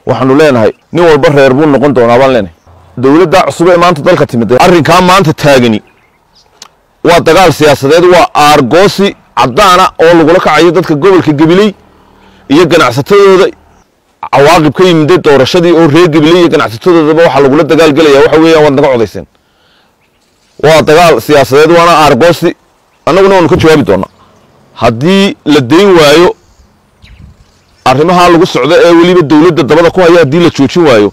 Waxaanu leenahay nin walba reer buu noqon doonaa baan leenahay. Dowladda cusub ee maanta dalka timid, arrinkaa maanta taagani waa dagaal siyaasadeed, waa aargoosi caddaana oo lagula kacayo dadka gobolka Gabiley iyo ganacsatadooda. Cawaaqib ka yimiday doorashadii oo reer Gabiley iyo ganacsatadoodaba waxaa lagula dagaalgelaya waxa weeyaan waad naga codayseen. Waa dagaal siyaasadeed, waana aargoosi, annaguna waanu ka jawaabi doonaa haddii la dayn waayo arrimahaa lagu socdo ee weliba dowladda dabada ku haya. Haddii la joojin waayo,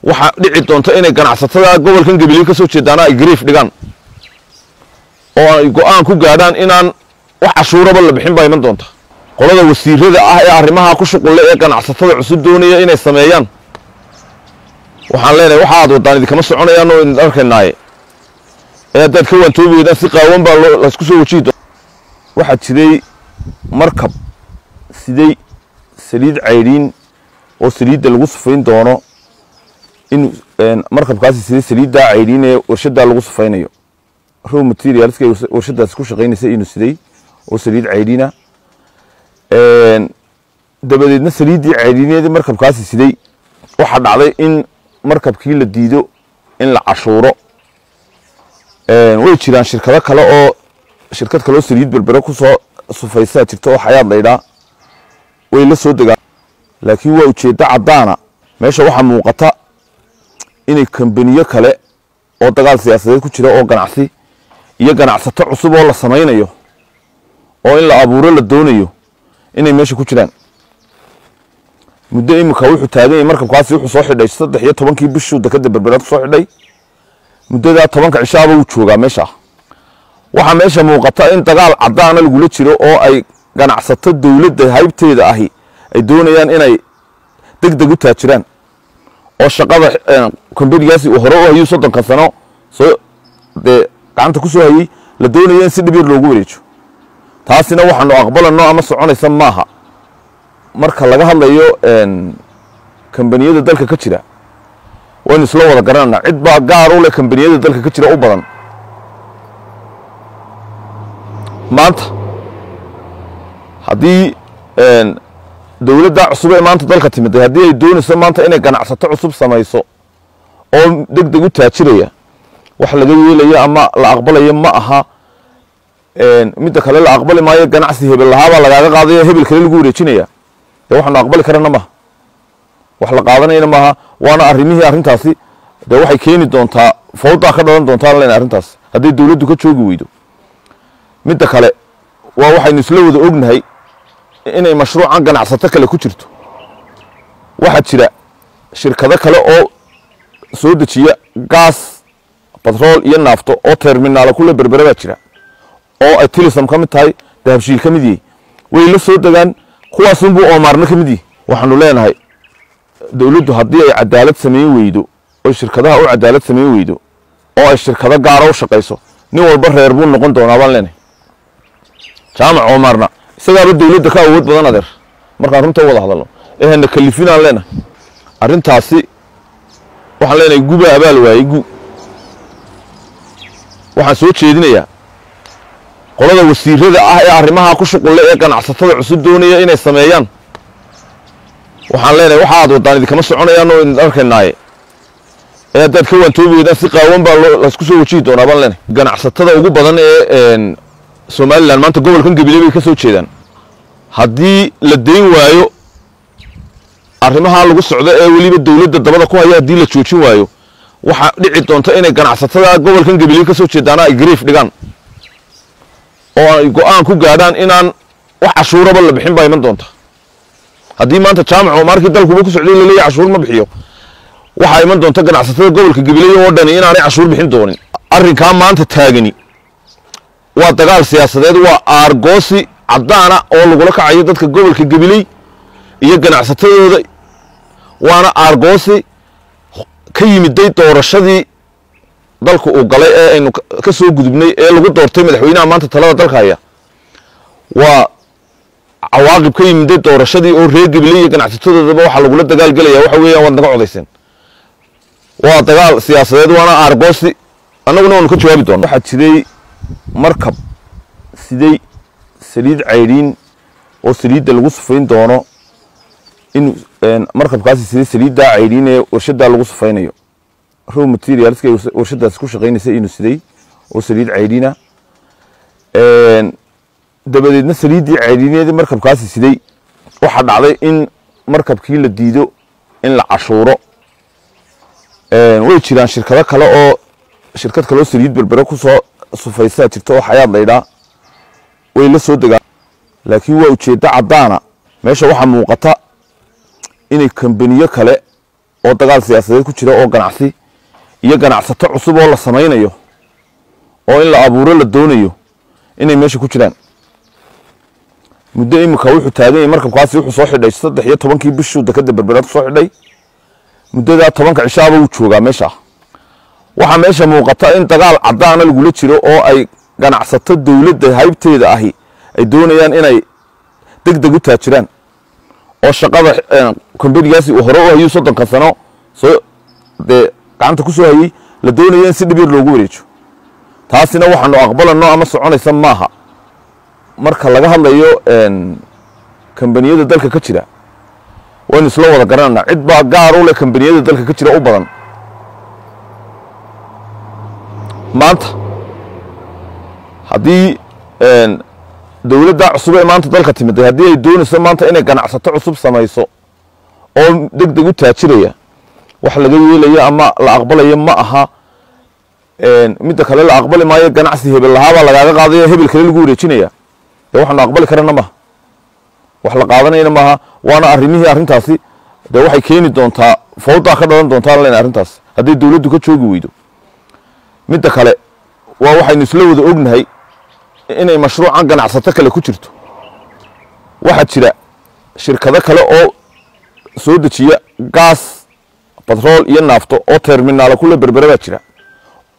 waxaa dhici doonta inay ganacsatada gobolkan Gabiley ka soo jeedaana ay gariif dhigaan oo ay go'aan ku gaadhaan inaan wax cashuuraba la bixin baa iman doonta. Qolada wasiirada ah ee arrimaha ku shuqulle ee ganacsatada cusub doonaya inay sameeyaan, waxaan leenahay waxa aad wadaan idinkama soconayaan oo idin arkaynaaye ee haddaad ka waantoobi weydaan, si qaawan baa laysku soo wajihi doona. Waxaa jiray markab siday saliid caydhiin oo saliidda lagu sufayn doono, in markabkaasi siday saliiddaa caydhiin ee warshaddaa lagu sufaynayo, raw materialska warshadaasi ku shaqaynaysa inuu siday oo saliid caydhiina. Dabadeedna saliiddii caydhiineedii markabkaasi siday, waxaa dhacday in markabkii la diido in la cashuuro. Way jiraan shirkado kale oo shirkad kale oo saliid Berbere ku soo sufaysaa jirta oo Xayaad laydhaa, way la soo degaan, laakiin waa ujeeddo caddaana. Meesha waxaa muuqata inay kambaniyo kale oo dagaal siyaasadeed ku jira oo ganacsi iyo ganacsato cusub oo la samaynayo oo in la abuuro la doonayo inay meesha ku jiraan. Muddo iminka wuxuu taagan yahay markabkaasi, wuxuu soo xidhay 13-kii bishuu dekadda Berberaad ku soo xidhay. Muddadaa 10-ka cishaaba wuu joogaa meesha. Waxaa meesha muuqata in dagaal caddaana lagula jiro oo ay ganacsato dowladda haybteeda ahi ay doonayaan inay deg deg u taajiraan oo shaqada kombanigaasi uu hore u hayuu 30-ka sano soo dee gacanta ku soo hayey la doonaya in si dhib yar loogu wareejo. Taasina waxaanu aqbalano ama soconaysa maaha. Marka laga hadlayo kambaniyada dalka ka jira, waynu isla wada garananaa cid baa gaar u leh kambaniyada dalka ka jira u badan. Maanta haddii dowladda cusub ee maanta dalka timid haddii ay doonayso maanta inay ganacsato cusub samayso oo deg deg u taajiraya, wax laga yeelayo ama la aqbalayo ma aha. Midda kale, la aqbali maayo ganacsi hebel lahaabaa lagaaga qaadayo, hebel kale lagu wareejinaya. Dee waxaanu aqbali karana maaha, wax la qaadanayna maaha. Waana arrimihii arrintaasi dee waxay keeni doontaa fawdaa ka dhalan doontaa len arrintaas hadday dowladdu ka joogi weydo. Midda kale, waa waxaynu isla wada ognahay inay mashruucan ganacsato kale ku jirto. Waxaa jira shirkado kale oo soo dejiya gaas, batrool iyo naafto oo terminaala kule Berbere baa jira oo ay Telesom ka mid tahay, Dahabshiil ka mid yihi, way la soo degaan, kuwaasunbuu Oomaarna ka mid yihi. Waxaanu leenahay dowladdu haddii ay cadaalad samayn weydo oy shirkadaha u cadaalad samayn weydo oo ay shirkado gaara u shaqayso, nin walba reer buu noqon doonaa baan leenahay. Jaamac Oomaarna isagaaba dowladda ka awood badan, adeer, markaan runta u wada hadalno ee hana kalifinaan leenahay. Arrintaasi waxaan leenahay guba abaal waayey gu. Waxaan soo jeedinayaa qolada wasiirada ah ee arrimaha ku shuqulle ee ganacsatada cusub doonaya inay sameeyaan, waxaan leenahay waxa aad wadaan idinkama soconayaan oo idin arkaynaaye ee haddaad ka waantoobi weydaan, si qaawan baa laysku soo wajihi doonaa baan leenahay. Ganacsatada ugu badan ee Somaliland maanta gobolkan Gabiley bay ka soo jeedaan. Haddii la dayn waayo arrimahaa lagu socdo ee weliba dowladda dabada ku haya, haddii la joojin waayo, waxaa dhici doonta inay ganacsatada gobolkan Gabiley ka soo jeedaana ay gariif dhigaan oo ay go'aan ku gaadhaan inaan wax cashuuraba la bixin baa iman doonta. Haddii maanta Jaamac Oomaarkii dalkuba ku socday laleeyahay cashuur ma bixiyo, waxaa iman doonta ganacsatada gobolka Gabiley oo dhani inaanay cashuur bixin doonin. Arrinkaa maanta taagani waa dagaal siyaasadeed, waa aargoosi caddaana oo lagula kacayo dadka gobolka Gabiley iyo ganacsatadooda, waana aargoosi ka yimiday doorashadii dalka uu galay ee aynu ka soo gudubnay ee lagu doortay madaxweynaha maanta talada dalka haya. Waa cawaaqib ka yimiday doorashadii oo reer Gabiley iyo ganacsatadoodaba waxaa lagula dagaalgelaya waxa weeyaan waad naga codayseen. Waa dagaal siyaasadeed, waana aargoosi, annaguna waanu ka jawaabi doonaa. Waxaa jiray markab siday saliid caydhiin oo saliidda lagu sufayn doono, in Markabkaasi siday saliiddaa caydhiin ee warshaddaa lagu sufaynayo, raw materialska warshadaasi ku shaqaynaysa inuu siday oo saliid caydhiina. Dabadeedna saliiddii caydhiineedii markabkaasi siday, waxaa dhacday in markabkii la diido in la cashuuro. Way jiraan shirkado kale oo shirkad kale oo saliid Berbere ku soo sufaysaa jirta oo Xayaad laydhaa, way la soo degaan, laakiin waa ujeeddo caddaana. Meesha waxaa muuqata inay kambaniyo kale oo dagaal siyaasadeed ku jira oo ganacsi iyo ganacsato cusub oo la samaynayo oo in la abuuro la doonayo inay meesha ku jiraan. Muddo imika wuxuu taagan yahay markabkaasi, wuxuu soo xidhay 13-kii bishuu dekadda Berberaad kusoo xidhay. Muddadaa 10-ka cishaaba wuu joogaa meesha. Waxaa meesha muuqata in dagaal caddaana lagula jiro oo ay ganacsato dowladda haybteeda ahi ay doonayaan inay deg deg u taajiraan, oo shaqada kombanigaasi uu hore u hayuu 30-ka sano soo dee gacanta ku soo hayey la doonayo in si dhib yar loogu wareejo. Taasina waxaanu aqbalano ama soconaysa maaha. Marka laga hadlayo kambaniyada dalka ka jira, waynu isla wada garananaa cid baa gaar u leh kambaniyada dalka ka jira u badan. Maanta haddii dowladda cusub ee maanta dalka timiday haddii ay doonayso maanta inay ganacsato cusub samayso oo deg deg u taajiraya, wax laga yeelayo ama la aqbalayo ma aha. Midda kale, la aqbali maayo ganacsi hebel lahaabaa lagaaga qaadayo, hebel kale lagu wareejinaya. Dee waxaanu aqbali karana maaha, wax la qaadanayna maaha. Waana arrimihii arrintaasi dee waxay keeni doontaa fawdaa ka dhalan doontaa len arrintaas hadday dowladdu ka joogi weydo. Midda kale, waa waxaynu isla wada ognahay inay mashruucan ganacsato kale ku jirto. Waxaa jira shirkado kale oo soo dejiya gaas, batrool iyo naafto oo terminaala kule Berbere baa jira,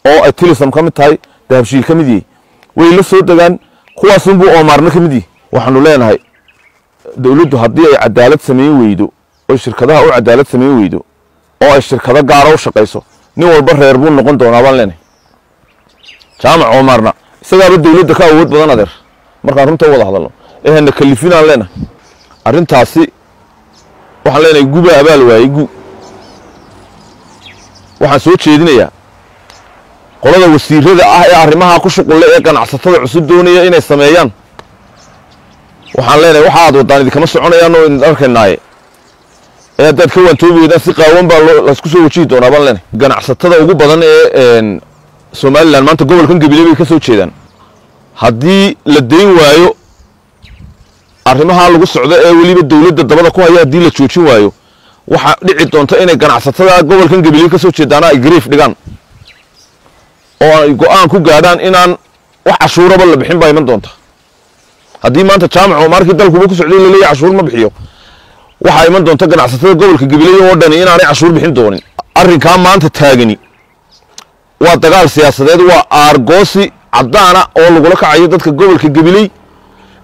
oo ay Telesom ka mid tahay, Dahabshiil ka mid yihi. Way la soo degaan, kuwaasunbuu Oomaarna ka mid yihi. Waxaanu leenahay dowladdu haddii ay cadaalad samayn weydo oy shirkadaha u cadaalad samayn weydo oo ay shirkado gaara u shaqayso, nin walba reer buu noqon doonaa baan leenahay. Jaamac Oomaarna isagaaba dowladda ka awood badan, adeer, markaan runta u wada hadalno ee hana kalifinaan leenahay. Arrintaasi waxaan leenahay guba abaal waayey gu. Waxaan soo jeedinayaa qolada wasiirada ah ee arrimaha ku shuqulle ee ganacsatada cusub doonaya inay sameeyaan, waxaan leenahay waxa aad wadaan idinkama soconayaan oo idin arkaynaaye, ee haddaad ka waantoobi weydaan si qaawan baa laysku soo wajihi doonaa baan leenahay. Ganacsatada ugu badan ee Somaliland maanta gobolkan Gabiley bay ka soo jeedaan. Haddii la dayn waayo arrimaha lagu socdo ee weliba dowladda dabada ku haya, haddii la joojin waayo, waxaa dhici doonta inay ganacsatada gobolkan Gabiley ka soo jeedaana ay gariif dhigaan oo ay go'aan ku gaadhaan inaan wax cashuuraba la bixin baa iman doonta. Haddii maanta Jaamac Oomaarkii dalkuba ku socday laleeyahay cashuur ma bixiyo, waxaa iman doonta ganacsatada gobolka Gabiley oo dhani inaanay cashuur bixin doonin. Arrinkaa maanta taagani waa dagaal siyaasadeed, waa aargoosi caddaana oo lagula kacayo dadka gobolka Gabiley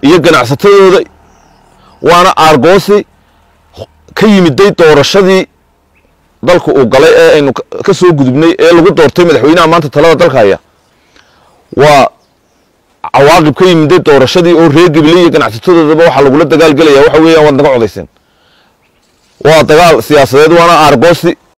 iyo ganacsatadooda, waana aargoosi ka yimiday doorashadii dalka uu galay ee aynu ka soo gudubnay ee lagu doortay madaxweynaha maanta talada dalka haya. Waa cawaaqib ka yimiday doorashadii oo reer Gabiley iyo ganacsatadoodaba waxaa lagula dagaalgelaya waxa weeyaan waad naga codayseen. Waa dagaal siyaasadeed, waana aargoosi.